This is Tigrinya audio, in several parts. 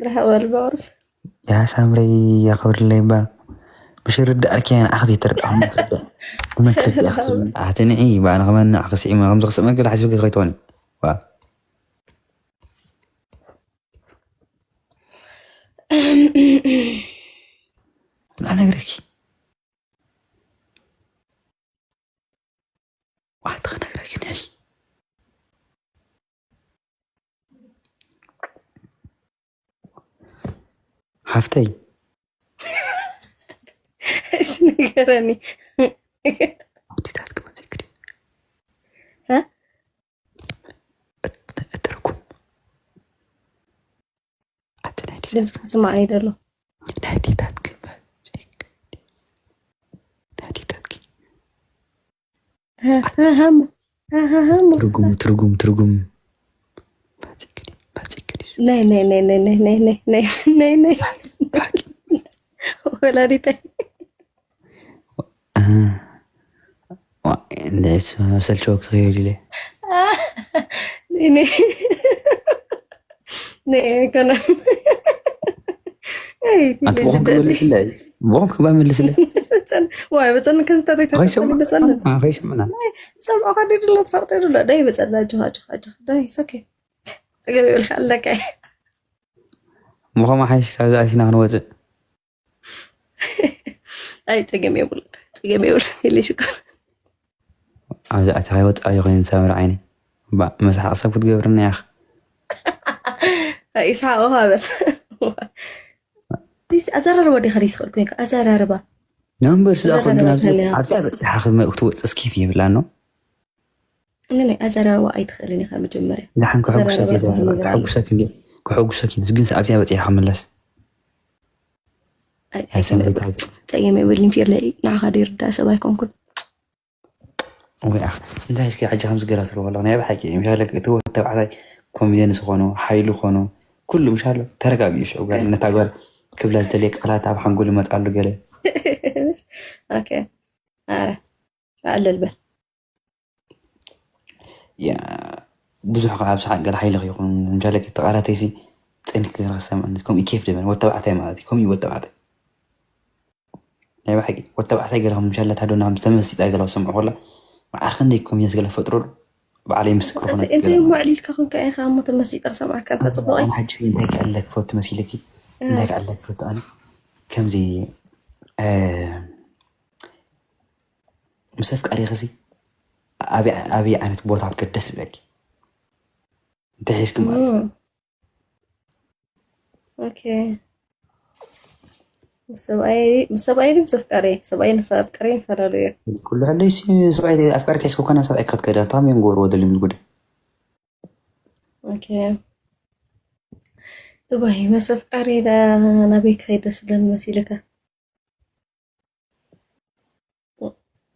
ርሓቕ በል ብዕሩፍ። ያ ሳምረይ፣ የኽብርለይ እባ። ምሽ ርዳእልኪ እያ ንዓኺ ዘይተረድኣኹ መን ክርዳእ? መን ክርዳእ ክትብል? ኣቲ ንዒ፣ ብኣነ ከማን ንዓኺ ስዒመ ከምዚ ክስእመኪ ገለ ሓሲበኪ ከይትኾኒ። ዋ። ንዓ ነግረኪ። ዋሕቲ ክነግረኪ ንዒ። ሓፍተይ። እሺ ንገረኒ። ኣዴታት ክመፅእኪ ድዩ? እ? እት-፣ እትርጉም። ኣቲ ናይ ድዩ? ድምፅካ ስማዕ እዩ ደሎ። ናይ ኣዴታት ክመፅእኪ ድዩ? ናይ ኣዴታት ክመፅእኪ። ሃ፣ ሃ፣ ሃ፣ ሃ፣ ሃ፣ ሃ፣ ሃ። ትርጉም፣ ትርጉም፣ ትርጉም። መፂእኪ ድዩ? መፂእኪ ድዩ? ናይ፣ ናይ፣ ናይ፣ ናይ፣ ናይ፣ ናይ፣ ናይ፣ ናይ፣ ናይ፣ ናይ። ባኪ። ወላዲተይ። እ፣ ዋ፣ እንደ እሱ ሰልቸው ክኸይድ ኢለ። ናይ፣ ናይ። ናይ፣ ኣይኮነን። ኣይ፣ ኣንቲ ብኾንክ ልጅ መልስለይ። ብኾንክ ክባ መልስለይ። በፀን-፣ ዋይ፣ በፀን ከንታ ዘይታ ከይሰምዑ-፣ በፀን። አ፣ ከይሰምዑና። ናይ፣ ሰምዑ ካዲ ድሎ፣ ትፈቅዶ ድሎ። ናይ፣ በፀን፣ ኣጆኻ፣ ኣጆኻ፣ ኣጆኻ። ናይ፣ it's okay። ፅገብ ይብልካ ኣለካ። ምኾም ሓይሽ ካብዚ ኣቲና ክንወፅእ። ኣይ፣ ፀገም የብሉ፣ ፀገም የብሉ። ኢለ ሽኮር። ኣብዚ ኣቲ ከይወፃ እዩ ኮይኑ ሳምሪ ዓይኒ። ባ፣ መስሓቕ ሰብ ክትገብርና ኢኻ። ይስሓቕ ኻ በል። ዲስ ኣዘራርባ ዲኻ ዲስ ኽእል ኮይንካ ኣዘራርባ። ነምበር ስለ ኣዘራርባ ኮንትና ትህልያ። ኣብዚኣ በፂሓ ክትመ-፣ ክትወፅእ ስኪፍ ይብላ ኖ። እነ ናይ ኣዘራርባ ኣይትኽእልን ኢኻ መጀመርያ። ንሓን ከሐጉሰኪ ኣዘራርባ ይኽእል፣ ባህሉ ገዛ። ከሐጉሰኪ እንዲ-፣ ከሐጉሰኪ ይመስል፣ ግን ኣብዚኣ በፂሓ ክምለስ። ኣይ፣ ኣይ፣ ፀገም የብሉ። ሰምዒት ፀገም የብልን ፊርለ ንዓኻ ዶ ይርዳእ ሰብ ኣይኮንኩን። ወይ ኣኽ፣ እንታይ እስኪ ሕጂ ከምዚ ገላ ትብሎ ከለኹ ናይ ብሓቂ ምሻለ እቲ ወዲ ተባዕታይ ኮሚደንስ ኾኖ፣ ሓይሉ ኾኖ፣ ኩሉ ምሻለ ተረጋጊኡ ሽዑ ጓል ነታ ጓል ክብላ ዝተልየ ቃላት ኣብ ሓንጎል ይመፅኣሉ ገለ። ኦኬ። ኣረ፣ ኣዕለል በል። ያ፣ ብዙሕ ከዓ ኣብ ሰሓቅ ገለ ሓይልኽ ይኹን፣ ምሻለ እቲ ቃላተይሲ ጸኒክ ገለ ክሰምዐኒ፣ ከምኡ ኬፍ ደበን፣ ወዲ ተባዕታይ ማለት እዩ፣ ከምኡ እዩ ወዲ ተባዕታይ። ናይ ብሓቂ፣ ወዲ ተባዕታይ ገለ ከም ምሻለ ታዶና ምስ ተመሲጣ ገለ ክሰምዖ ከላ፣ መዓር ክንደይ ኮሚደንስ ገለ ፈጥረሉ፣ ባዕለይ ምስክር ኾነ እንታይ ገለ እሞ ማለት። ዕሊልካ ኮንካ ኢኻ እሞ ተመሲጣ ክሰምዓካ፣ እንታይ ጽቡቕ እዩ። ኣነ ሕጂ እንታይ ክዕለክ ፈቱ መሲልኪ? እ። እንታይ ክዕለክ ፈቱ ኣነ? ከምዚ፣ እ፣ ምስ ኣፍቃሪኺ ሲ ኣበይ፣ ኣበይ ዓይነት ቦታ ክትከዲ ደስ ይብለኪ? እንታይ ሒዝኪ ማለት እዩ? እም። ኦኬ። ምስ ሰብኣይ፣ ምስ ሰብኣይ ድዩ ምስ ኣፍቃሪ? ሰብኣይ ንፈ-፣ ኣፍቃሪ ይፈላለዩ እዮም። ኩሉ ሕደይ ሲ ሰብኣይ ኣፍቃሪ ሒዝኪ ኮና ሰብኣይ ክትከዳ፣ ታም እዮም ጎርዎ ደልዩ ጉዳይ። ኦኬ። እዋይ፣ ምስ ኣፍቃሪ ዳ ናበይ ክኸይድ ደስ ይብለኒ መሲልካ?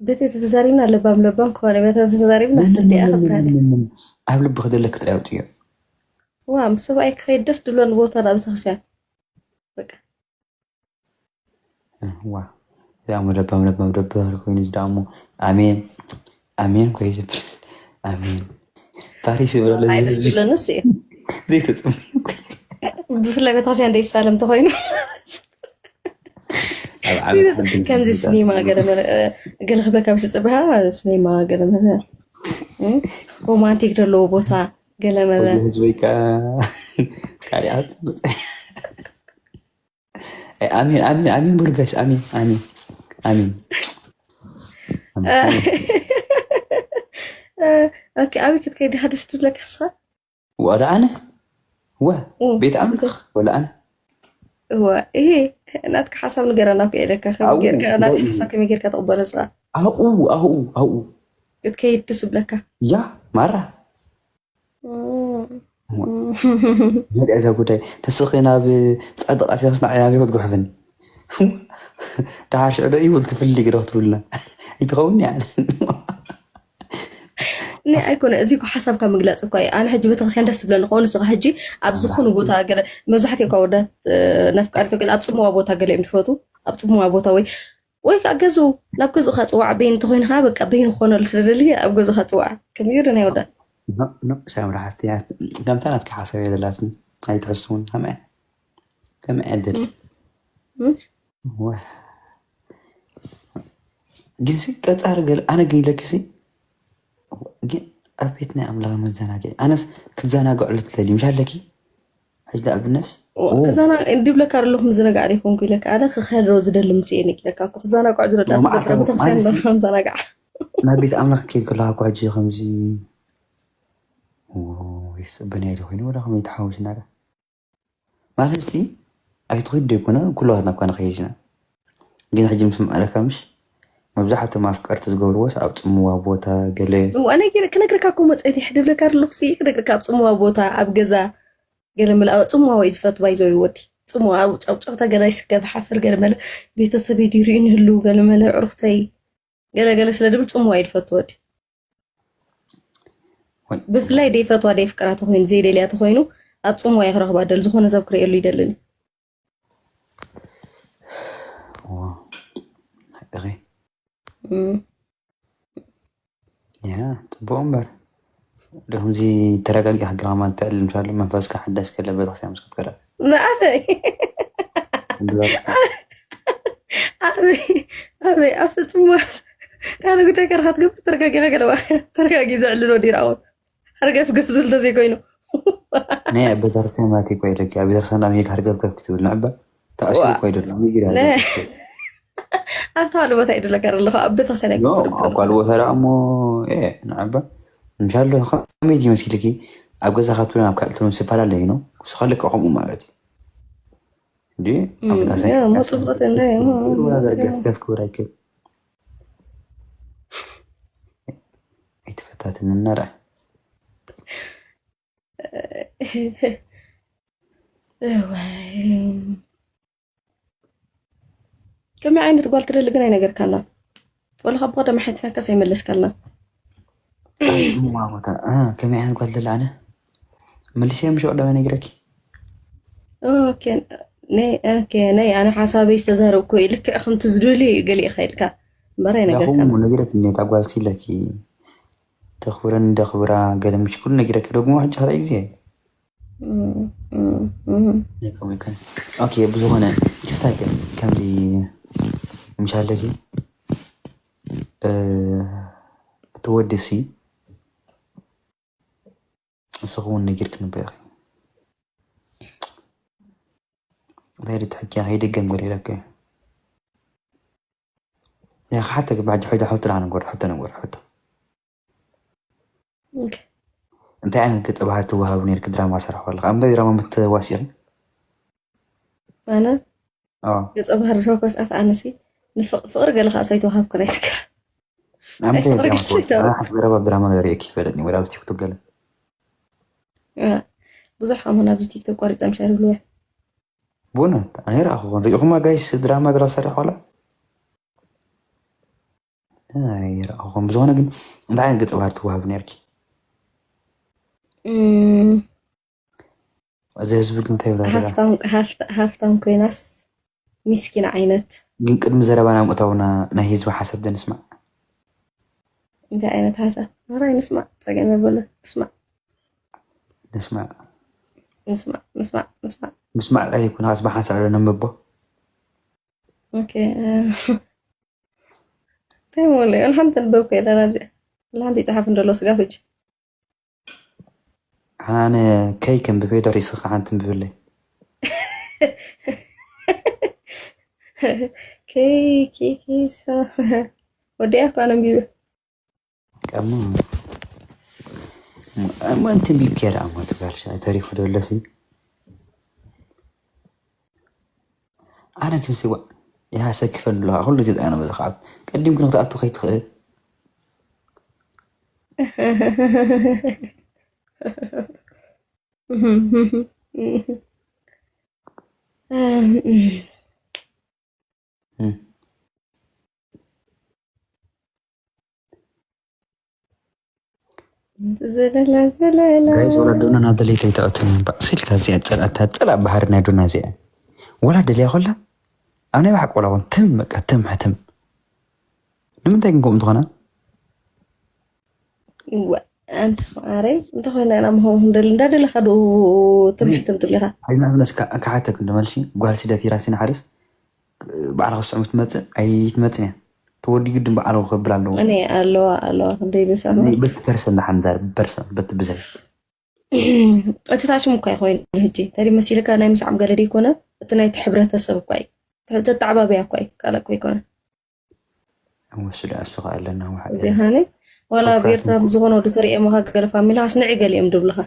በቲ ተዛሪብና ለባም ለባም ክኾነ፣ በቲ ተዛሪብና ስድያ ክበሃል። ኣብ ልብኺ ዘለኪ ጥራይ ኣውፅዮ። ዋ፣ ምስ ሰብኣይ ክኸይድ ደስ ድብለኒ ቦታ ናብ ቤተክርስትያን። በቃ። ዋ፣ እዚኣ እሞ ለባም ለባም ደብር ኮይኑ፣ እዚ ደኣ እሞ ኣሜን፣ ኣሜን ኮይ ዝብል። ኣሜን። ፓሪስ ይብሎ ኣይ፣ ደስ ዝብለኒ እሱ እዩ። ዘይተጽም። ብፍላይ ቤተክርስትያን ደይሳለም ተኾይኑ። ኣብ ዓመት ሓንቲ ከምዚ ግዜ ሲኒማ ገለ መለ፣ እ፣ ገለ ክብለካ ብስ ጽብሃ ሲኒማ ገለ መለ፣ እ፣ ሮማንቲክ ዘለዎ ቦታ ገለ መለ። ወዲ ህዝበይ ከ-፣ ካልእ ዓዲ መጽእ። ኣይ፣ ኣሜን፣ ኣሜን፣ ኣሜን በሉ ጋይስ፣ ኣሜን፣ ኣሜን፣ ኣሜን። እ፣ ኦኬ፣ ኣበይ ክትከይድ ኢኻ ደስ ትብለካ ንስኻ? ወላ ኣነ? ወ-፣ እ፣ ቤት ኣምላኽ? ወላ ኣነ? እወ፣ ይሄ ናትካ ሓሳብ ንገረና እኮ ኢለካ፣ ከመይ ኣው፣ ጌርካ፣ ናትካ ናይ ሓሳብ ከመይ ጌርካ ትቕበሎ ንስኻ? ኣብኡ፣ ኣብኡ፣ ኣብኡ። ክትከይድ ደስ ዝብለካ? ያ፣ ማራ። እም። እዛ ጉዳይ ንስኺ ናብ ጻድቕ ኣስያስና ናብ ህይወት ጉሕፍን። ደሓር ሽዑ ዶ ይብል ትፍሊ ግደ ክትብልና። ኣይትኸውን እያ። ኒ ኣይኮነ፣ እዚ እኮ ሓሳብካ ምግላጽ እኮ እዩ። ኣነ ሕጂ ቤተክርስትያን ደስ ዝብለኒ ከሆነ ንስኻ ሕጂ ኣብ ዝኾነ ቦታ ገለ፣ መብዛሕትኡ እኳ ወዳት፣ እ፣ ነፍቃሪቶ ገለ ኣብ ጽምዋ ቦታ ገለ እዮም ዝፈቱ። ኣብ ጽምዋ ቦታ ወይ፣ ወይ ከዓ ገዝኡ፣ ናብ ገዝኡኻ ጽዋዕ በይኑ እንተኾይንኻ፣ በቃ በይኑ ክኾነሉ ስለ ደሊ ኣብ ገዝኡኻ ጽዋዕ። ከምኡ እዩ ዶ ናይ ወዳት? ኖ፣ ኖ፣ ሳምሪ ሓፍቲ እያ። ከምታ ናትካ ሓሳብ እያ ዘላትኒ። ኣይትሕስውን፣ ከመይ? ከም ዕድል። እም። እም። ወ-፣ ግንሲ ቀጻሪ ገለ፣ ኣነ ግን ኢለክሲ፣ ግን ኣብ ቤት ናይ ኣምላኽ መዘናግዒ። ኣነስ ክትዘናግዐሉ ትደሊ፣ ምሽ ኣለኪ? ሕጂ ንኣብነስ፣ ኦ፣ ኦ። ክዘና-፣ እንዲብለካ ኣለኹ፣ ምዝንጋዕ ዶ ይኮንኩ ኢለካ። ኣነ ክኸዶ ዝደሊ ምስ እየ ነጊረካ እኮ። ክዘናግዖ ዝደሊ ኦ፣ መዓስ ቤተክርስትያን ማለት ዶ ሲ-፣ ከምዘናጋዕ? ናብ ቤት ኣምላኽ ክኸይድ ከለኻ እኮ ሕጂ ከምዚ፣ ኦ፣ ይስበኒ ኣይደ ኮይኑ፣ ወላ ከመይ ተሓውስና ዶ? ማለት ሲ፣ ኣይትኸይድ ዶ ይኮነ፣ ኩላትና እኳ ንኸይድ ኢና። ግን ሕጂ ምስ መኣለካ ምሽ፣ መብዛሕትኦም ኣፍቀርቲ ዝገብርዎስ ኣብ ጽምዋ ቦታ ገለ። እዋ፣ ኣነ ገይረ ክነግረካ እኮ መጸ፣ ድብለካ ኣለኹ ሲ፣ ክነግረካ ኣብ ጽምዋ ቦታ፣ ኣብ ገዛ፣ ገለ መለ ኣብ ጽምዋ ወይ ዝፈትዋ እዩ ዘው ወዲ። ጽምዋ ኣብ ጨብጨብታ ገለ ይስከብ፣ ሓፍር ገለ መለ ቤተሰብ ይዲሩ ይንህሉ፣ ገለ መለ ዕሩኽተይ፣ ገለ ገለ ስለ ድብል ጽምዋ እዩ ዝፈቱ ወዲ። ወይ። ብፍላይ ደይፈትዋ ደይፍቅራ ተኾይኑ፣ ዘይደልያ ተኾይኑ፣ ኣብ ጽምዋ እዩ ክረኽባ ደል፣ ዝኾነ ሰብ ክርእየሉ ይደልን እዩ። ዋ። ሓቂ። እም። ያ፣ ጽቡቕ እምበር። ዶ ከምዚ ተረጋጊኻ ግርማ ትዕልል ምሻሉ መንፈስካ ሓዳስ ከለ ቤተክርስትያን ምስ ክትከዳ። ንኣፈይ። እንድባርሳ። ኣበይ፣ ኣበይ፣ ኣብ ፍጹም ዋ-፣ ካልእ ጉዳይ ከርኻ ትገብር ተረጋጊኻ ገለባ። ተረጋጊ ዘዕልሎ ዲራውን። ሃርገፍ ገፍ ዝብል ተዘይኮይኑ። ናይ ኣብ ቤተክርስትያን ማለት እኮ ኢለኪ፣ ኣብ ቤተክርስትያን ኣብ ሄግ ሃርገፍ ገፍ ክትብል ንዕባ፣ ተኣሲሩ ዋ። እኮ ኣይደለም፣ ይግራ ነ-፣ ኣይደለም። ኣብታ ካልእ ቦታ እዩ ደለካ ዘለኹ፣ ኣብ ቤተክርስትያን ኖ፣ ኣይኮንኩ ኣብ ካልእ ቦታ ደኣ እሞ፣ ኤ፣ ንዕባ፣ ምሻሎ ከመይ ድዩ መሲልኪ፣ ኣብ ገዛ ካብ ትብለን ኣብ ካልእ ትብለን ዝተፈላለዩ ነው፣ ክሱ ካልእ ከምኡ ማለት እዩ። እንዲ፣ ኣብ እም፣ ገዛ ያ፣ ሳይት እሞ ካሳ ጽቡቕ እንደ፣ እም፣ እም፣ ወላ እም። ዘርገፍ ገፍ ክብር ኣይክእል። ኣይትፈታትንና ደኣ። እዋይ። ከመይ ዓይነት ጓል ትደሊ ግን ኣይነገርካና። ወላ ካብ ቀደም ሓቲናካስ ኣይመለስካልና። ኣብ ጽምዋ ቦታ፣ እ፣ ከመይ ዓይነት ጓል ደላ ኣነ? መልስያ ምሽ ቀደም ነግረኪ። ኦኬ፣ ነይ፣ ኦኬ፣ ነይ፣ ኣነ ሓሳበይ ዝተዛረብኩ እዩ። ልክዕ ከምቲ ዝደልዩ እዩ ገሊኡ ከይልካ። እምበር ኣይነገርካና። ያኹም ነግረኪ፣ እኔ ታጓዝቲ ለኪ፣ ተኽብረን እንደኽብራ፣ ገለ ምሽ ኩሉ ነግረኪ ደግሞ ሕጂ ካልኣይ ግዜ። እም፣ እም፣ እም። ይከም፣ ይከም። ኦኬ፣ ብዝኾነ፣ ክስታይ ከ፣ ከምዚ ምሽ ኣለኪ፣ እ፣ እቲ ወዲ ሲ፣ ንስኹም እውን ነጊርክኒ እባ ኢኺ። እንታይ ድትሕኪ ኢኺ? ይድገም ገለ ኢለኪ። ያ፣ ክሓተኪ ብሓጂ፣ ሕቶ፣ ሕቶ ደኣ ንገር፣ ሕቶ ንገር፣ ሕቶ። ኦኬ። እንታይ ዓይነት ገጸ ባህሪ ትወሃቢ ነይርኪ ድራማ ሰራሕኩ ኣለኻ? ኣብ ምንታይ ድራማ ምትዋሲኺ? ኣነ? ኣዎ። ገጸ ባህሪ ዝወሃብኩ ሰዓት ኣነሲ ንፍቕ-፣ ፍቕሪ ገለ ከኣ ኣይተዋሃብኩን ኣይትከራ። ኣብ ምንታይ ኣይፍቕሪ ድራማ ገለ ትወሃቢ? ኣይተዋሃብኩ። ኣነ ሓንቲ ገረብ ኣብ ድራማ ገለ ርእየኪ ይፈልጥኒ፣ ወይ ኣብ ቲክቶክ ገለ? እ፣ ብዙሕ ከኣ ኣብዚ ቲክቶክ ቆሪጸ ምሻ ይብልዎ። ብእውነት? ኣነ ይረኣኹ። ሪኢኹማ ጋይስ ድራማ ገለ ዝሰርሕ ዋላ? ኣይረኣኹን። ብዝኾነ ግን እንታይ ዓይነት ገጸ ባህሪ ትወሃቢ ነርኪ? እም። እዚ ህዝቢ ግን እንታይ ይብላ ደኣ? ሃፍታም፣ ሃፍታ-፣ ሃፍታም ኮይናስ ሚስኪን ዓይነት። ግን ቅድሚ ዘረባና ምእታውና ናይ ህዝቢ ሓሳብ ዶ ንስማዕ? እንታይ ዓይነት ሓሳብ? ሕራይ ንስማዕ፣ ጸገም የብሉን። ንስማዕ። ንስማዕ። ንስማዕ፣ ንስማዕ፣ ንስማዕ። ምስማዕ ጥራይ ዘይኮነ፣ ከኣስ ብሓንሳእ ዶ ነንብቦ? ኦኬ፣ እ፣ እንታይ ማለት እዩ? ሓንቲ ኣንበብኩ የለን ኣብዚ። ሓንቲ ይጽሓፍ እንደሎ ስጋብ ሕጂ። ኣነ ከይ ከንብብ እየ፣ ደሪስኻ ሓንቲ ኣንብብለይ። ከይ፣ ከይ፣ ከይ፣ ሳ-፣ ወዲያ እኮ ኣነ ኣንቢበ። ቀሙ። እሞ ኣንቲ ቢኬ ደኣ እሞ ትበል፣ ሻ-፣ ተሪፉ ደሎ ሲ። ኣነ ክንሲ ዋ-፣ ይሃሰክፈን ኣለኻ፣ ኩሉ ግዜ ኣነ በዚ ኸዓ ቀዲምኪ ንክትኣቱ ከይትኽእል። እም። ዘለላ፣ ዘለላ። ጋይስ፣ ወላ ዶና ናብ ደለይታ ኣይትኣቱን። ባእ፣ ስልካ እዚኣ ጸላእታ፣ ጸላእ ባህሪ ናይ ዶና እዚኣ። ወላ ደልያ ኮላ፣ ኣብ ናይ ብሓቂ ወላ ኮን ትም፣ በቃ፣ ትም፣ ሕትም። ንምንታይ ግን ከምኡ ትኾና? እዋ፣ ኣንተ ማዓረይ እንተኾይና ኢና ምሆን ክንደሊ እንዳደለኻ ዶ ትምሕትም ትብሊኻ? ኣይና ብነስ ክሓተክ እንደመልሲ ጓልሲ ደፊራ ሲና ሓደስ ባዕላ ክስዕሙ ትመፅእ ኣይትመፅን እያ። ተወዲ ግድን ባዕሉ ክብል ኣለዎ። እኔ ኣለዋ ኣለዋ ክንደይ ዝሰሩ በቲ ፐርሰን ንሓንዛር ፐርሰን በቲ ብዝሕ እቲ ታሽም እኳ ይኮይን። ሕጂ ተዲ መሲልካ ናይ ምስዓም ገለ ደይኮነ፣ እቲ ናይቲ ሕብረተሰብ እኳ እዩ። ተተዓባቢያ እኳ እዩ፣ ካልእ እኮ ይኮነ። ወስደ ኣስኻ ኣለና። ዲሃኒ ዋላ ኣብ ኤርትራ ብዝኾነ ወዲ ተሪኤ መኻ ገለ ፋሚሊ ኣስንዒ ገሊኦም ድብልኻ።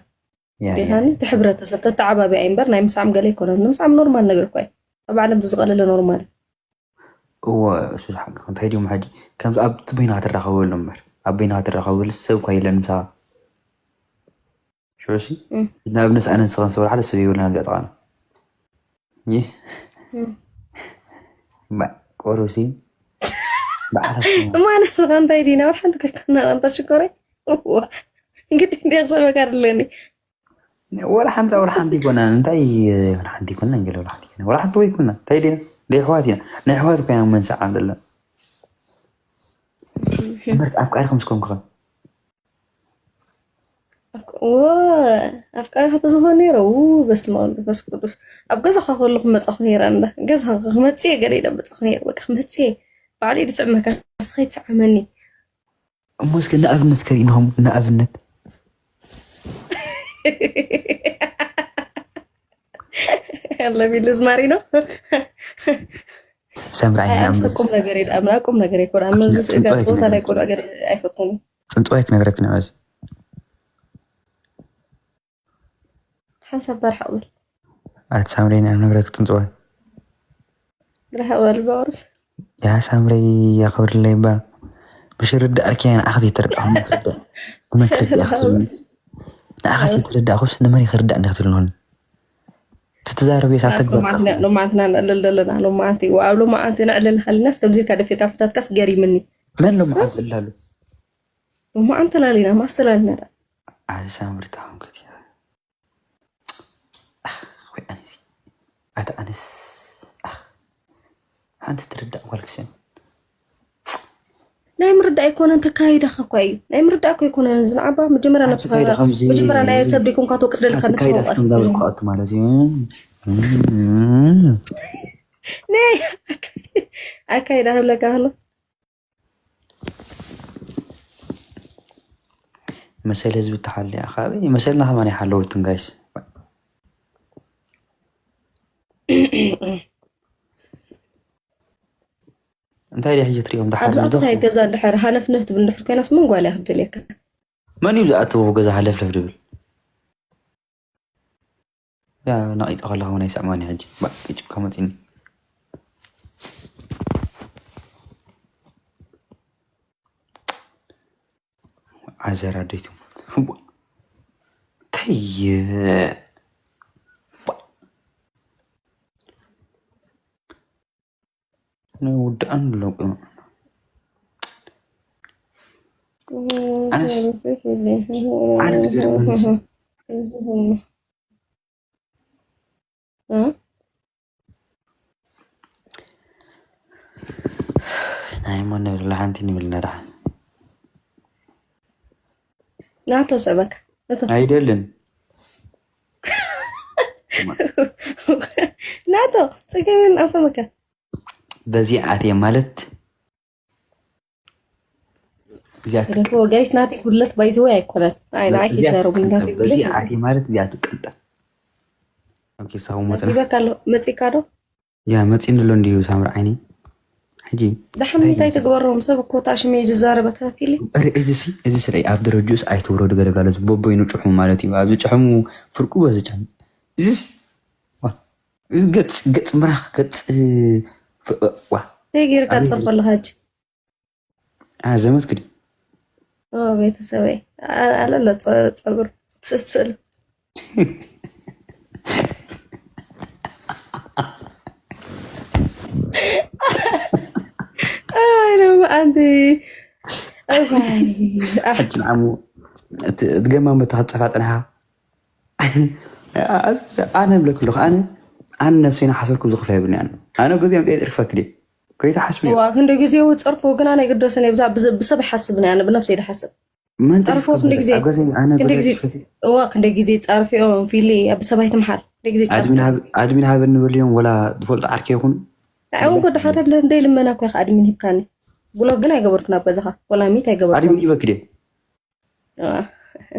ዲሃኒ እቲ ሕብረተሰብ ተተዓባቢያ እዩ እምበር ናይ ምስዓም ገለ ይኮነ። ንምስዓም ኖርማል ነገር እኳ እዩ። ኣብ ዓለም ዝቀለለ ኖርማል እዩ። እዎ እሱ ሓቂ እንታይ ድዮም ሕጂ ከምዚ ኣብ በይና ትራኸበሉ እምበር ኣብ በይና ትራኸበሉ ሰብ እኳ የለን ምሳኻ። ሽዑሲ ንኣብነት ኣነ ንስኻን ሰብ ሓደ ሰብ የብልና እዚኣ ጥቓና። ይህ ቆሩሲ እማ ንስኻ እንታይ ዲና ወላ ሓንቲ ከካና ኣንታ ሽኮረይ እንግዲህ እንዲያ ክስዕበካ ኣለኒ ወላ ሓንቲ ወላ ሓንቲ ይኮና እንታይ ወላ ሓንቲ ይኮና እንግዲህ ወላ ሓንቲ ይኮና ወላ ሓንቲ ወይ ይኮና እንታይ ዲና ደይ ኣሕዋት ኢና ናይ ኣሕዋት ኮይና መንስዓ ኣለና። ምርት ኣፍቃሪ ከም ስኮም ክኸን ኣፍቃሪ ከተዝኾን ነይረ። በስመ ኣብ መንፈስ ቅዱስ ኣብ ገዛኻ ከለኹ መፃኹ ነይረ። እንዳ ገዛኻ ክመፅእ ገለ ኢለ መፃኹ ነይረ። በቃ ክመፅእ ባዕሉ ድፅዕመካ ስኸይ ትስዓመኒ። እሞ እስከ ንኣብነት ከሪእንኹም ንኣብነት ለቢሉ ዝማሪ ነው። ሰምራይ ቁም ነገር የድኣምና ቁም ነገር ይኮን ኣብ መዚ ስጋ ፀወታ ናይ ቆልዑ ገር ኣይፈትኑ። ፅንፅዋይ ክነግረክ ንዕዚ ሓንሳብ በርሓቕ በል ኣቲ ሳምረይ ንዕዚ ነግረክ ፅንፅዋይ ርሓቕ በል በቕርብ ያ ሳምረይ ያኸብርለይ ባ ምሽ ርዳእልኪ ንዓኸ ዘይትርዳእ መን ትርዳእ ክትብል ንዓኸ ዘይትርዳእኩስ ንመን ይክርዳእ እንዲ ክትብል ንሆን ትትዛረብ እየ ካብ ተግባር ሎማዓንትና ንዕልል ዘለና ሎማዓንቲ ኣብ ሎማዓንቲ ንዕልል ሃልናስ ከምዚ ኢልካ ደፊርካ ምሕታትካስ ገሪምኒ መን ሎማዓንቲ እላሉ ሎማዓንቲ ላሊና ማስተላልና ዳ ኣዚ ሳምሪ ተሓንከት ወይ ኣነስ ኣቲ ኣነስ ሓንቲ ትርዳእ ጓል ክስን ናይ ምርዳእ ኣይኮነን ተካይዳኻ እኳ እዩ ናይ ምርዳእ እኮ ኣይኮነን ዝንዓባ መጀመርያ ነብስኻ መጀመርያ ናይ ሰብ ደይኮንካ ተወቅስ ደለካ ነብስኻ ወቃስ እንዳበልኩ ኣቱ ማለት እዩ ናይ ኣካይዳ ክብለካ ከሎ መሰል ህዝቢ ተሓልያ ካብ መሰልና ከማን ይሓለወልትን ጋይስ እንታይ ደ ሕጂ ትሪኦም ኣብዛእትኻ ገዛ እንድሕር ሃነፍነፍ ትብል እንድሕር ኮይናስ ምን ጓልያ ክደልየካ መን እዩ ዝኣተዎ ገዛ ሃለፍለፍ ድብል ያ ነቒጠ ከለኹ ናይ ሰዕማኒ ሕጂ ባዕ ጭካ መፂኒ ዓዘር ኣደይቱ እንታይ ናይ ውድኣን ኣለቁ ኣነስ ኣነ ዝገርመኒ ናይ ሞነ ብላ ሓንቲ ንብል ነዳ ናቶ ሰበካ እቶ ኣይደልን ናቶ ጽገምን ኣሰመካ በዚ ኣትየ ማለት ጋይስ ናቲ ጉድለት ባይዘወይ ኣይኮነን። ኣይ ንዓይ ኪዛረቡ ናቲ በዚ ኣትየ ማለት እዚኣ ትቀልጠፍ ይበካ ኣሎ መፂካ ዶ ያ መፂኒ ኣሎ እንዲዩ ሳምር ዓይኒ ሕጂ ደሓን እንታይ ትግበሮም ሰብ እኮ ታሽመ ዝዛረበ ተፊሊ እዚ ሲ እዚ ስለ ኣብ ደረጅኡስ ኣይትውረዱ ገለ ብላለ ቦቦይኑ ጭሑ ማለት እዩ ኣብዚ ጭሕሙ ፍርቁ በዚ ጭሕሙ እዚስ ገጽ ገጽ ምራኽ ገጽ ዋ እንታይ ገይርካ ትጸርፎ ኣለኻ ሕጂ ዘመት ክዲ ቤተሰበይ ኣለለ ጸጉር ትስል ኣንቲ ሕጂ ንዓሙ እቲ ገማን በታ ክትፀፋ ፅንሓ ኣነ ብለክ ኣለኹ ኣነ ኣነ ነብሰይና ሓሰብኩም ዝኽፋ የብልኒ ኣነ ኣነ ገዚኦም ፀየ ፅርፈክ ድየ ከይትሓስቢ እዋ ክንደ ግዜ ውፀርፎ ግና ናይ ግደሰን ብዛ ብሰብ ይሓስብ ናይ ኣነ ብነብሰይ ድሓስብ መን ጸርፎ ጠሪፍካ ክንደይ በዛ? ግዜ? ኣብ ገዛይ ኣነ ክንደይ በዛ ግዜ? ጽፈት እዋ፣ ክንደይ ግዜ ጸርፊኦም ፊሊ ኣብ ሰባይ ትምሓር። ክንደይ ግዜ ጸርፊ? ኣድሚን ሃብ-፣ ኣድሚን ሃበኒ በልዮም፣ ወላ ዝፈልጦ ዓርከይ ይኹን። ንዕኦም ጎዳ ሓደ ኣለ፣ እንደ ልመና እኮ ኢኻ ኣድሚን ሂብካኒ። ብሎክ ግን ኣይገበርኩን ኣብ ገዛኻ፣ ወላ ሚት ኣይገበርኩን። ኣድሚን ሂበክ ድየ? እዋ።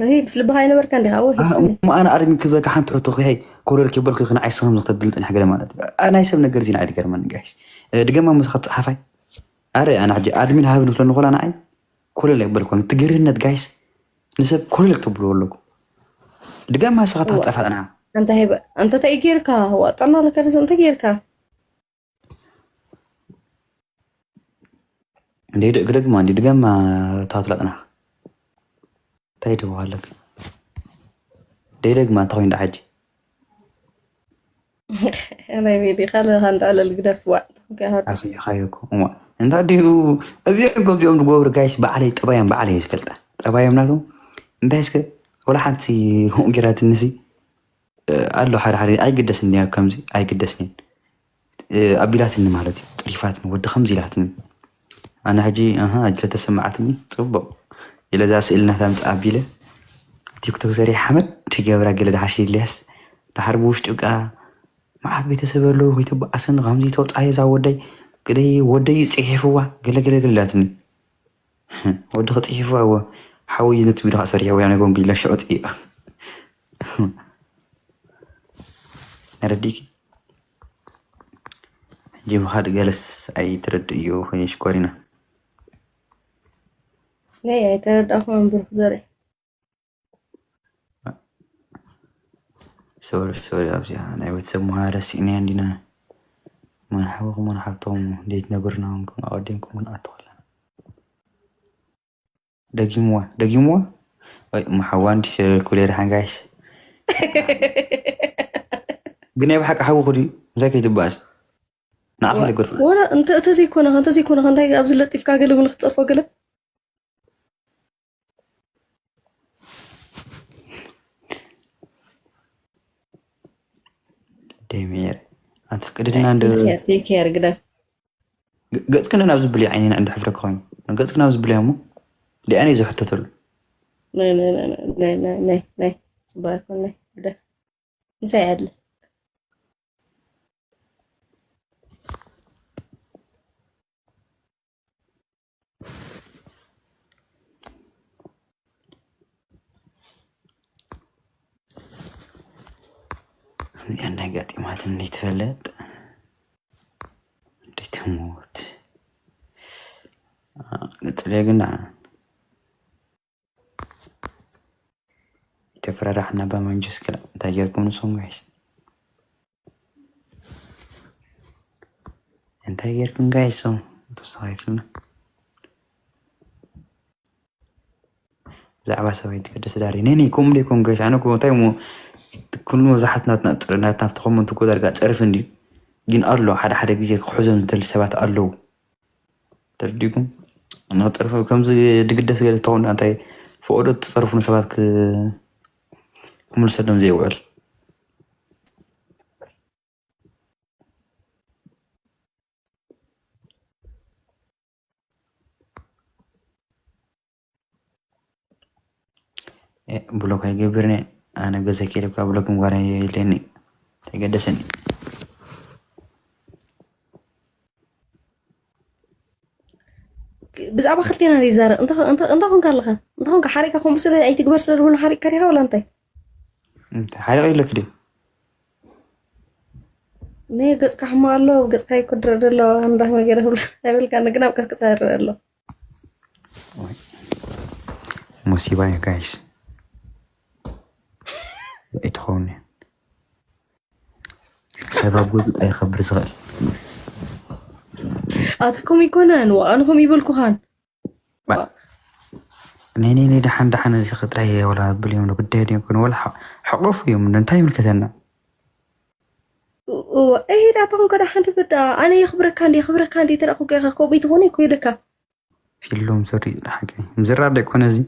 እሂ፣ ምስ ልብኻ ኣይነበርካ እንዲኻ፣ እዎ ሂብካኒ። እሞ ኣነ ኣድሚን ክበካ ሓንቲ ሕቶ ክይ ኮለል ኪበልኩ ይኽን ዓይስኻ ምዝኽተ ብልጥን ሕገለ ማለት እዩ። ኣነ ናይ ሰብ ነገር ዚና ኣይድገርመን ጋይስ። እ፣ ድገማ ምሳኻ ጸሓፋይ። ኣረ ኣነ ሕጂ ኣድሚን ሃብ ንፍለኒ ኾላ ንዓይ ኮለል ኣይበልኩን። ትግርነት ጋይስ ንሰብ ኮለል ክትብልዎ ኣለኩም። ድገማ ስኻ እዋ። ተጠፋጥና። ኣንተ ሄበ፣ ኣንተ እንታይ ጌርካ? ዋ፣ ጠና ለካ ደስ እንታይ ጌርካ? እንዴ ደ-፣ ግደግማ እንዴ ድገማ ታትላጥና። እንታይ ትብሃለክ? ደይ ደግማ እንታይ ኮይኑ ደሓጂ? ናይ ቤቢ ካልእ ካንዳ ዕለል ግደፍ ዋዕ። ኣኽሊኻዮ እኮ። እሞ እንታይ ድዩ? እዚኦም ከምዚኦም ዝገብሩ ጋይስ ባዕለይ ጠባዮም ባዕለይ ዝፈልጣ። ጠባዮም ናቶም እንታይ እስከ ወላ ሓንቲ ጌራትንሲ ኣሎ ሓደ ሓደ ኣይግደስን እያ፣ ከምዚ ኣይግደስን እየን፣ እ፣ ኣቢላትኒ ማለት እዩ። ጥሪፋትኒ፣ ወዲ ከምዚ ኢላትኒ። ኣነ ሕጂ፣ ኣሃ፣ ኣጅለ ተሰማዓትኒ፣ ጽቡቕ። ኢለ እዛ ስእሊ ናታ ምጽእ ኣቢለ፣ ቲክቶክ ዘሪያ ሓመድ ትገብራ ገለ ድሓሽ ኢልያስ፣ ድሓር ብውሽጡ ቃ መዓት ቤተሰብ ኣለዉ፣ ከይተባኣስን፣ ከምዚ ተውጻየ እዛ ወደይ፣ ግደይ፣ ወደይ ጽሒፍዋ፣ ገለ ገለ ገለ ኢላትኒ። ወዲ ክጽሒፍዋ እወ፣ ሓወይ ነቲ ቪድዮ ከኣ ሰሪሕዎ እያ፣ ነጎንጉ ኢላ ሽዑ ጥፊኣ። ረዲእኪ? ሕጂ ብኻልእ ገለስ ኣይትረድእዮ ኮይነ ሽኮሪና። ነይ ኣይተረዳእኹን ብሩኽ ዘርኢ። ሶሪ፣ ሶሪ፣ ኣብዚኣ ናይ ቤተሰብ ምሃ ረሲእናያ እንዲና። መን ሓወኹም፣ መን ሓፍቶም፣ እንዴት ነብርና፣ እንኩም ኣቐዲምኩም ክንኣቱ ከለና። ደጊምዋ፣ ደጊምዋ። ወይ፣ እሞ ሓዋ እንዲ ኩሌ ደሓን ጋይስ። ግን ናይ ብሓቂ ሓውኹ ድዩ? ምሳይ ከይትበኣስ። ንዓኺ ዋ-፣ ልገድፈ። ወላ እንተ-፣ እንተዘይኮነ፣ እንተዘይኮነ፣ እንታይ ኣብዚ ለጢፍካ ገለ ምን ክትጸርፎ ገለ? ደሚር፣ ኣትፍቅድልና እንደ ቴክ ኬር፣ ቴክ ኬር፣ ግደፍ። ገ-፣ ገጽክን ናብ ዝብል ዓይኒ ንዕንዲ ሕፍረ ኮይኑ። ገጽክን ናብ ዝብል እሞ ዲኣኔ ዝሕተተሉ። ናይ፣ ናይ፣ ናይ፣ ናይ፣ ናይ፣ ናይ፣ ናይ፣ ጽቡቅ ኣይኮን፣ ናይ፣ ግደፍ። ምሳይ ኣለ። እዚኣ እንዳጋጢማትኒ ትፈልጥ። እንዴት ትሞት? ንጽለ ግና ተፈራራሕና በማንቸስ ክላ እንታይ ጌርኩም ንሶም ጋይስ? እንታይ ጌርኩም ጋይስ? ሶም ተወሳኺ ትብልና። ብዛዕባ ሰበይቲ ክደስ ዳሪ። ነይ ነይ፣ ከምኡ ደይኮን ጋይስ፣ ኣነ እኮ እንታይ እሞ፣ ኩሉ መብዛሕት ናትና ጥር-፣ ናትና ኣብቲ ኮመንት እኮ ዳርጋ ጸርፊ እንድዩ። ግን ኣሎ፣ ሓደ ሓደ ግዜ ክሕዞም ዝደሊ ሰባት ኣለዉ። ተረዲእኩም? ንኽጸርፉ ከምዚ ድግደስ ገለ ተኾኑ፣ እንታይ ፈቐዶ ትጸርፉ ንሰባት ክ-፣ ክምልሰሎም ዘይውዕል። እ፣ ብሎክ ኣይገብርን እየ። ኣነ ገዛ ከይደ እኳ ብሎክ ምግባር የድልየኒ። እንታይ ገደሰኒ? ብዛዕባ ክልቴና ዘይዛረብ። እንተ፣ እንተ፣ እንተ ኾንካ ኣለኻ? እንተ ኾንካ ሓሪቕካ ከምኡ ስለ ኣይትግበር ስለ ዝበሉ ሓሪቕካ ዲኻ ወላ እንታይ? እንታይ ሓሪቕ ኢለክ ድዩ? ነይ ገጽካ ሕማቕ ኣሎ፣ ገጽካ ይኩድረ ደሎ፣ ኣምላኽ ነገር ይብላ ኣይበልካ፣ ግን ኣብ ቀስቅሳ ይረአ ኣሎ። ወይ። ሙሲባ እዩ ጋይስ። ኣይትኸውን እያ። ሰብ ኣብ ገዙ ጥራይ ይኸብር ዝኽእል። ኣትኩም ይኮነን፣ ወኣንኹም ይበልኩኻን። ባ-፣ ነይ፣ ነይ፣ ነይ፣ ደሓን፣ ደሓን፣ እዚ ጥራይ ወላ ብል እዮም፣ ግዳይ ድዮም ኮነ፣ ወላ ሓ-፣ ሓቆፉ እዮም፣ እንታይ ይምልከተና? እዋ፣ እሂ፣ ዳቶም ከዳ ሓንቲ ብዳ፣ ኣነ የኽብረካ እንዲ፣ የኽብረካ እንዲ፣ ተረኹ ገኻ ኮቢ ትኾነ ይኮ ይልካ። ፊሎም ሶሪ፣ ሓቂ። ምዝራብ ደይ ኮነ እዚ።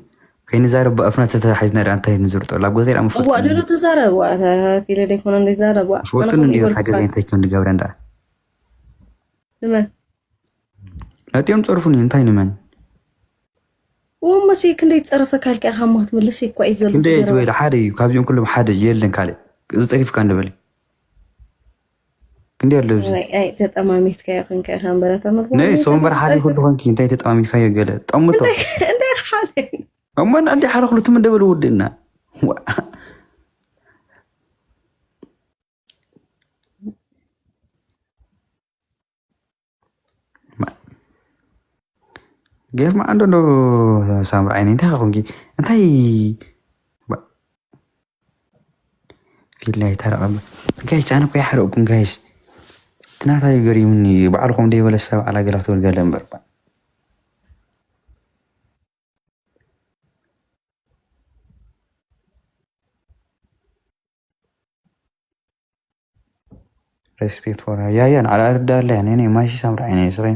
ከይንዛረብ ብኣፍና ተተሓሒዝና ደኣ እንታይ ንዝርጦ? ላብ ገዛ ኢላ እዋ፣ መፈቱ። ደሎ ተዛረብ፣ ዋ፣ ተ-፣ ፊለ ደይ ኮነ እንዲ ዛረብ፣ ዋ። ፈወጥን ኣነ እንዲ ኮ እታ ገዛ ይበልኩኻ። እንታይ ከም ንገብረ እንዳ። ንመን? ነጢኦም ጸርፉኒ፣ እንታይ ንመን? እሞ ሲ ክንደይ ዝጸረፈካ ኢልካ ኢኻ እሞ ክትምልስ እኮ እዩ ዘሎ ክንደይ ትዘረባ። ትበል? ሓደ እዩ ካብዚኦም ኩሎም ሓደ የለን ካልእ ዝጸሪፍካ እንበል። ክንደይ ኣሎ ኣብዚ? ኣይ፣ ኣይ፣ ተጠማሚትካዮ ኮንካ ኢኻ እምበር፣ ኣታ መርዋ፣ ናይ እንታይ ሶምበር ሓደ ተጠማሚትካ? ኩሉ ኮንኪ እንታይ ተጠማሚትካዮ ገለ? ጠምቶ። እንታይ፣ እንታይ ሓደ? እሞ እንዳ እንዲ ሓደ ኩሉ ትም እንደበሉ ውድእና። ዋ። ማ-፣ ጌፍ መዓንዶ ዶ ሳምሪ ዓይነይ? እንታይ ኸ ኮንኪ? እንታይ ባ-፣ ፊላይ ታረቐ እምበር። ጋይስ፣ ኣነ እኮ ይሓረቕኩም ጋይስ። እቲ ናታ እዩ ገሪሙኒ። ባዕልኹም ደይበለ ሰብ ዓላ ገላ ክትብል ገለ እምበር። ሬስፔክት ፎር ያያ ንዓላ ርዳ ኣለ ያኔ ማሺ ሳምራ ዓይነ ስኸ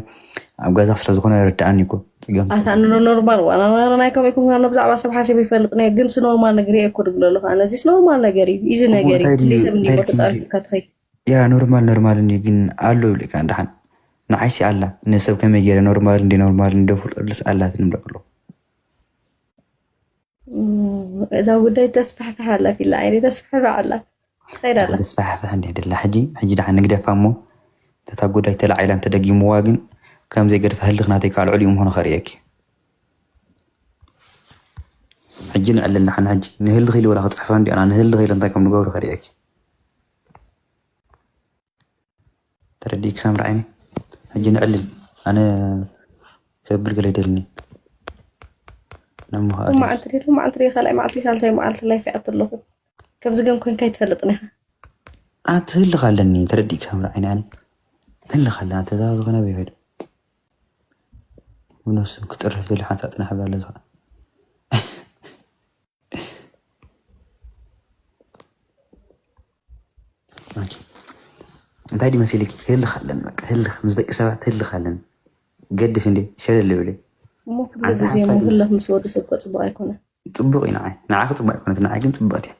ኣብ ገዛ ስለ ዝኾነ ርዳኣኒ እኮ ጽገም ኣታ ንኖ ኖርማል ዋና ናይኩም ይኩም ብዛዕባ ሰብ ሓሲብ ይፈልጥ ነ ግን ስ ኖርማል ነገር እየ እኮ ድብሎ ኣለኹ ኣነ እዚስ ኖርማል ነገር እዩ። ኢዚ ነገር እዩ እንታይ ድዩ? ክልይ ሰብ እንታይ እንዲቦ ድዩ? ተጻሪፍካ ትኸይ ያ ኖርማል ኖርማል እንዲ ግን ኣሎ ብልካ እንዳሓን ንዓይሲ ኣላ ነሰብ ከመይ ገይረ ኖርማል እንዲ ኖርማል እንዲ ፍልጥልስ ኣላት ንብለክ ኣለኹ። እዛ ጉዳይ ተስፋሕፍሕ ኣላ ፊላ ዓይነ ተስፋሕፍሕ ኣላ ትኸይድ ኣላ። ተስፋሕፍሕ እንዲ ደላ ሕጂ ሕጂ ደሓን ንግደፋ እሞ እታ ጉዳይ ተላዒላ እንተደጊምዋ ግን ከም ዘይገድፋ ህልኽ ናተይ ከዓ ልዕሊኡ ምዃኑ ከርእየኪ። ሕጂ ንዕልል ንሓን ሕጂ ንህልኽ ኢሉ ወላ ክፅሕፋ እንዲ ኣና ንህልኽ ኢሉ እንታይ ከም ንገብሩ ከርእየኪ። ተረዲእኪ ሳምሪ ዓይኒ ሕጂ ንዕልል ኣነ ከብል ገለ ይደልኒ ነምሃ ሎም መዓልቲ ድዩ ሎም መዓልቲ ድዩ ካልኣይ መዓልቲ ሳልሳይ መዓልቲ ላይፍ ይኣት ኣለኹ። ከምዚ ግን ኮንካ ይትፈልጥን ኢኻ። ኣንቲ ህልኽ ኣለኒ ተረዲእኪ ሳምሪ ዓይኒ ኣነ ህልኽ ኣለ ኣንተ እዛ ዝኾነ በይኸድ ብነሱ ክጥርፍ ዝል ሓንሳእ ጥናሕ ብላ ኣለዚ እንታይ ድዩ መሲልኪ? ህልኽ ኣለን በቃ ህልኽ ምስ ደቂ ሰባት ህልኽ ኣለን። ገድፍ እንዴ ሸለል ብለ እሞ ኩሉ ግዜ ምሕለፍ ምስ ወዲ ሰብ እኮ ፅቡቅ ኣይኮነ። ፅቡቅ እዩ ንዓይ ንዓኺ ፅቡቅ ኣይኮነት ንዓይ ግን ፅብቅት እያ።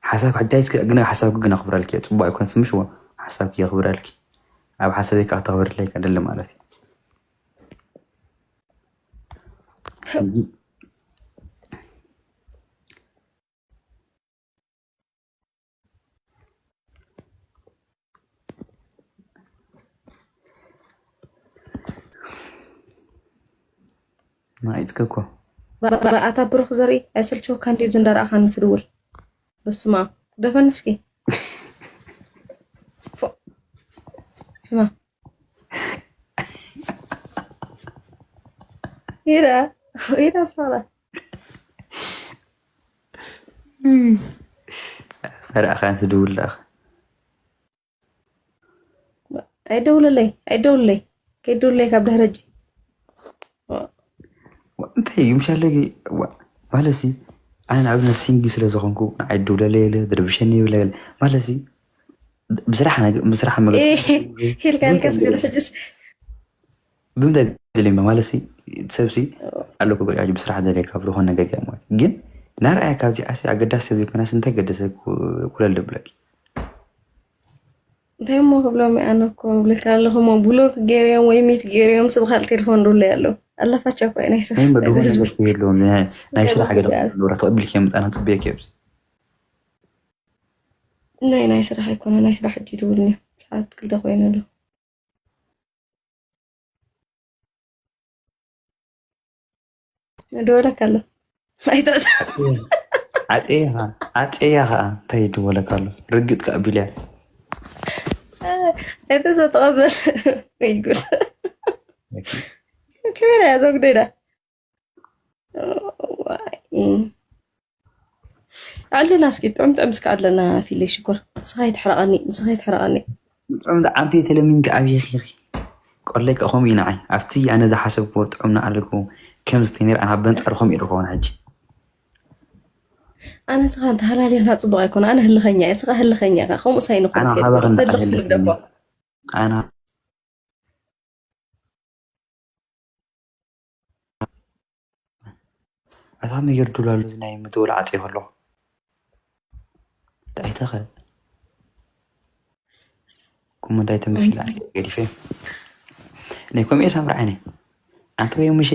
ሓሳብ ሕጃ ይስከ ግን ሓሳብ ግን ኣኽብረልኪ እየ። ፅቡቅ ኣይኮነት ምሽ ሓሳብ የኽብረልኪ ኣብ ሓሳብ ከዓ ተኽብርለይ ቀደለ ማለት እዩ። ናይትከኮ ኣታ ብሩኽ ዘርኢ ኣይሰልችወካ እንዲ ብዚ እንዳረኣኻኒ ትድውል በስማ ደፈን እስኪ ሕማ ይዳ ይዳ ሳላ ሰራእኻ ትድውል ዳኻ ኣይደውለለይ ኣይደውለለይ ከይደውለለይ ካብ ድሕረጂ እንታይ እዩ ምሻለ ማለት ሲ ኣነ ንኣብነት ሲንጊ ስለ ዝኾንኩ ንዓይ ደውለለ የለ ድርብሸኒ ይብለ የለ ማለት ሲ ብስራሕ ብስራሕ መገ ሄልካ ንከስግድ ሕጅስ ብምንታይ ደልዮ ማለት ሲ ሰብሲ ኣለኩ ብሪያ ብስራሕ ደልየካ ብዝኾነ ነገር ማለት ግን ናርኣያ ካብዚ ዓሲ ኣገዳሲ ዘይኮነስ እንታይ ገደሰ ኩለል ደብለኪ እንታይ እሞ ክብሎም ኣነ እኮ ብለካ ኣለኹ እሞ ብሎክ ገይረዮም ወይ ሚት ገይረዮም ስብ ካልእ ቴሌፎን ዱለይ ኣለዉ ኣለፋቻ እኮ ናይ ሰብ ናይ መድቡ ነገር የለዎም ናይ ስራሕ ገለ ተቐቢልክ እዮም ጣና ጥብየክ እዮም ናይ ናይ ስራሕ ኣይኮነ ናይ ስራሕ ሕጂ ይድውልኒ ሰዓት ክልተ ኮይኑ ኣለዉ ደወለካ ኣሎ ኣይትዕሳ ዓፀያ ከዓ እንታይ ይድወለካ ኣሎ ርግጥ ከኣቢልያ እቲ ዘተቐበል ይጉል ክበላ እያ ዘጉደዳ ኣለና እስኪ ጥዑም ጥዑም እስኪ ኣለና ፊለይ ሽኮር ንስኻ ይትሕረቐኒ ንስኻ ይትሕረቐኒ ጥዑም ዓንተ ተለሚንኪ ኣብይኺ ቆለይ ከ ከምኡ እዩ ንዓይ ኣብቲ ኣነ ዝሓሰብክዎ ጥዑም ንኣለኩ ከም ዝተይ ነር ኣና በንጻሩ ከምኡ ኢሉ ከውን ሕጂ ኣነ ስኻ እንተሃላሊኽና ጽቡቕ ኣይኮነ ኣነ ህልኸኛ እየ ስኻ ህልኸኛ ኢኻ ከምኡ ሳይ ንኹን ኣና ካባኻ ተልኽስ ንግደፎ ኣታ መየር ዱላሉ እዚ ናይ ምድውል ዓፂ ከሎ ዳይተኸ ኩምንታይ ተምፊላ ገዲፈ ናይ ኮምኤ ሳምራ ዓይነ ኣንተ ወይ ምሽ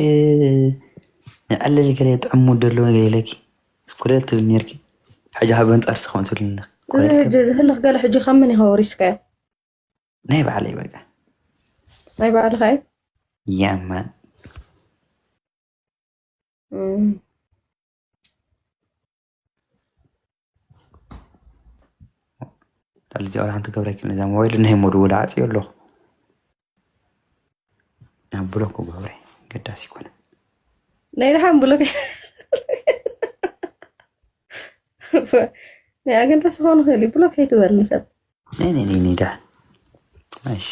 ንዕልል ገለ ጥዕሙ ደሎ ገለ ኢለኪ። ኩለል ትብል ነርኪ። ሕጂ ካብ ኣንጻር ስኹም ትብልኒ። እዚ ሕጂ ዝህልኽ ገለ ሕጂ ካብ መን ኢኻ ወሪስካዮ? ናይ ባዕለይ በቃ። ናይ ባዕልኻ እዩ? ያማ። እም። ዳል እዚኣ ወላ ሓንቲ ገብረ ኣይክእልን። እዛ ሞባይል ናይ ሞድውላ ዓጽዮ ኣለኹ። ኣብ ብሎክ ገብረ ገዳስ ይኮነ። ናይ ደሓን ብሎክ። ናይ ኣገዳሲ ክኾን ይኽእል እዩ። ብሎክ ኣይትበል ንሰብ። ናይ፣ ናይ፣ ናይ፣ ናይ ደሓን። እሺ።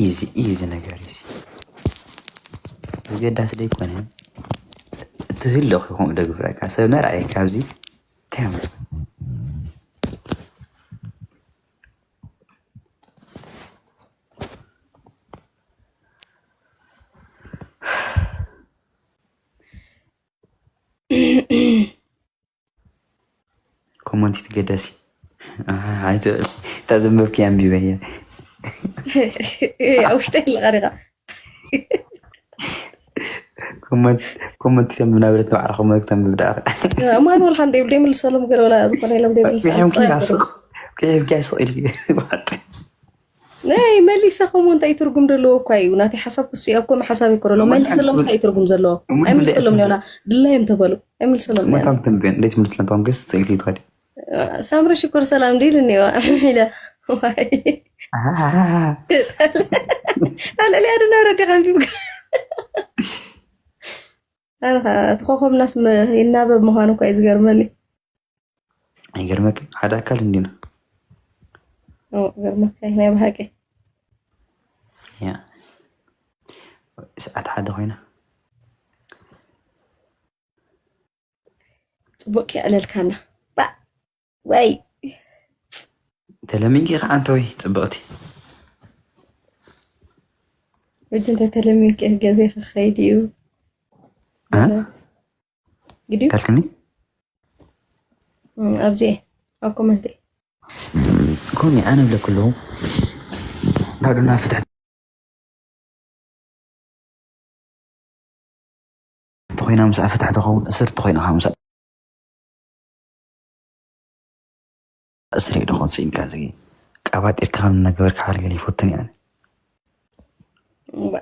ኢዚ፣ ኢዚ ነገር ኢዚ። ኣገዳሲ ደይኮነ። ትህልኽ ይኹን ደግፍረካ። ሰብ ነርኣየ ካብዚ። እንታይ ኣምር? ኮመንት ትገደሲ። ኣሃ፣ ኣይትበል። እታ ዘንበብኪ ኣንቢበያ። ኣብ ውሽጠይ ኣለኻ ዲኻ? ኮመንት፣ ኮመንት ተንብብ ናብረት ንባዕላ ኮመንት ተንብብ ደኣ። ማኑዋል ሓንደ ይብሉ ይምልሰሎም ገለ ወላ ዝኾነ ኢሎም ደይምልሱ። ቂሒምኪ ሓንጻ ያስቕ፣ ቂሒምኪ ያስቕ ኢልኪ። ናይ መሊሰ ከምኡ እንታይ ትርጉም ዘለዎ እኳ እዩ። ናተይ ሓሳብ ክሱ እዩ። ኣብ ከምኡ ሓሳብ ይኮረሎ። እሞ መሊሰሎም እንታይ እንታይ ትርጉም ዘለዎ? እሞ ኣይምልሰሎም ትብሊ ኒዮና ድላዮም ተበሉ። ኣይምልሰሎም እሞ ኒዮና። ታም ተንብዮን፣ እንዴት ምልስለን ታም ገስ ስኢልኪ ትኸዲ? ሳምሪ ሽኮር ሰላም እንዲል እኒዋ። ኢለ። ዋይ። ኣሃሃሃ። ኣልዕልያ ድና ረዲኻ ኣንቢብካ። ኣነ ኸ እቲ ኮኸብናስ መ-፣ ይናበብ ምዃኑ እኳ እዩ ዝገርመኒ። ኣይገርመክን? ሓደ ኣካል እንዲና። ኦ፣ ገርመካ እዩ ናይ ብሓቂ። ያ። ሰዓት ሓደ ኮይና። ጽቡቅ ከይዕለልካና። ባእ! ወይ! ተለሚንኪ ከዓ ኣንተ ወይ ጽብቕቲ። ሕጂ እንታይ ተለሚንኪ? ገዜ ክኸይድ እዩ። እ? ግዲ? ታልክኒ? እም፣ ኣብዚ ኣብ ኮመንት። ኮኒ ኣነ ብለኩ ኣለኹ። ካብ ድማ ፍትሕ ተኾይና ምስኣ ፍትሕ ተኸውን፣ እስር ተኾይና ከዓ ምስኣ እስር እዩ ደኾን ስኢልካ፣ እዚ ቀባጢርካ ከም ነገበርካ ሓልገል ይፈትን እየ ኣነ። እምባ።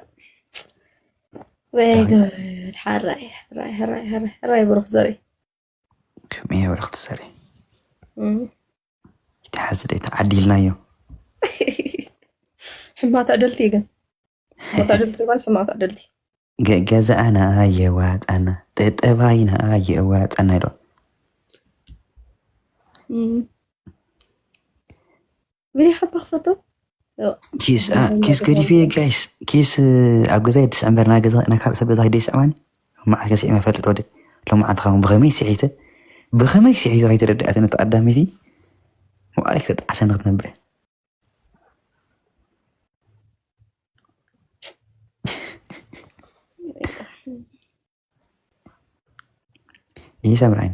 ወይ ጉድ፣ ሓራይ፣ ሓራይ፣ ሓራይ፣ ሓራይ፣ ሓራይ ብሩኽ ዘርኢ። ከመይ በረኽቲ ሰሪ። እም። ይተሓዝ ደይ ተዓዲልናዮ። ሕማቕ ዕድልቲ ግን። ሕማቕ ዕድልቲ ማለት ሕማቕ ዕድልቲ። ገ-፣ ገዛእና የዋጣና፣ ጠጠባይና የዋጣና ኢሎ። እም። ብሊ ሓባ ክፈቶ? ኪስ፣ አ፣ ኪስ ገዲፈ ጋይስ። ኪስ ኣብ ገዛ ይድስዕ እምበር፣ ና ገዛ፣ ና ካልእ ሰብ ገዛ ከይደ ይስዕማኒ። መዓት ከስዒመ እፈልጥ ወደ። ሎማዓንቲ ኸም ብኸመይ ስዒተ? ብኸመይ ስዒተ ከይተረድኣትኒ እታ ቀዳመይቲ? መዓት ክትጠዓሰኒ ክትነብር እያ። ይሰምራኒ።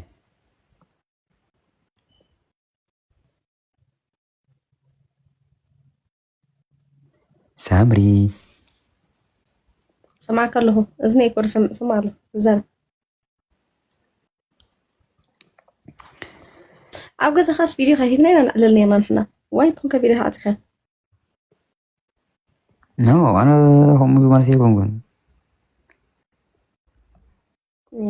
ሳምሪ። ሰማዕካ ኣለኹ። እዝነይ እኮ ዝሰምዕ ስማ ኣሎ። እዘን ኣብ ገዛኻስ ቪድዮ ከፊትና ኢና ነዕልል ነርና ንሕና። ዋይ ትኹንከ ቪድዮ ዓፂኻ? ኖ፣ ኣነ ከምኡ ማለት ኣይኮንኩን። እም፣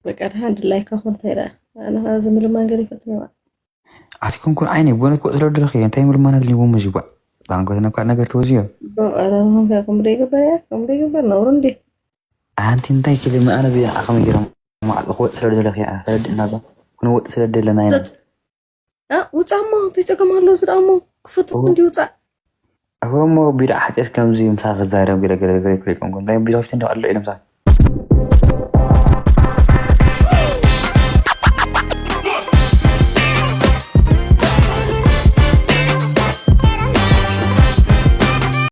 በቃ፣ ደሓን ድላይካ ኮን፣ እንታይ ደኣ? ኣነ ኸኣ እዚ ምልማን ገለ ይፈትን እየ። ኣቲ ኮንኩን ዓይነይ፣ ቦነ ክወጽእ ስለ ደለኹ እየ። እንታይ ምልማናት ልቦም እዚ ጓዕ? ዳንጎት ናብ ካልእ ነገር ተወዝዮ። ዶ፣ ኣታ ኸምኡ ዶ ይግበር እያ? ከምኡ ዶ ይግበር? ነውሪ እንዴ? ኣንቲ እንታይ ክልም ኣነ ብያ ኣኸም ገይሮም ማዕዶ ክወጽእ ስለ ደለኹ እያ። ተረድእና ዶ? ክንወጽእ ስለ ደለና ኢና። እ፣ ውጻእ እሞ፣ እንታይ ጸገም ኣለዎ? እዚ ደኣ እሞ ክፍትት እዎ። እንዲ ውጻእ። እሞ ቢዳ ሓጢኣት ከምዚ ምሳኻ ክዛረብ ገለ ገለ ገለ ገለ ይኮንኩ። እንታይ ቢዳ ከፍቲ እንዲ ኣሎ ኢለ ምሳኻ።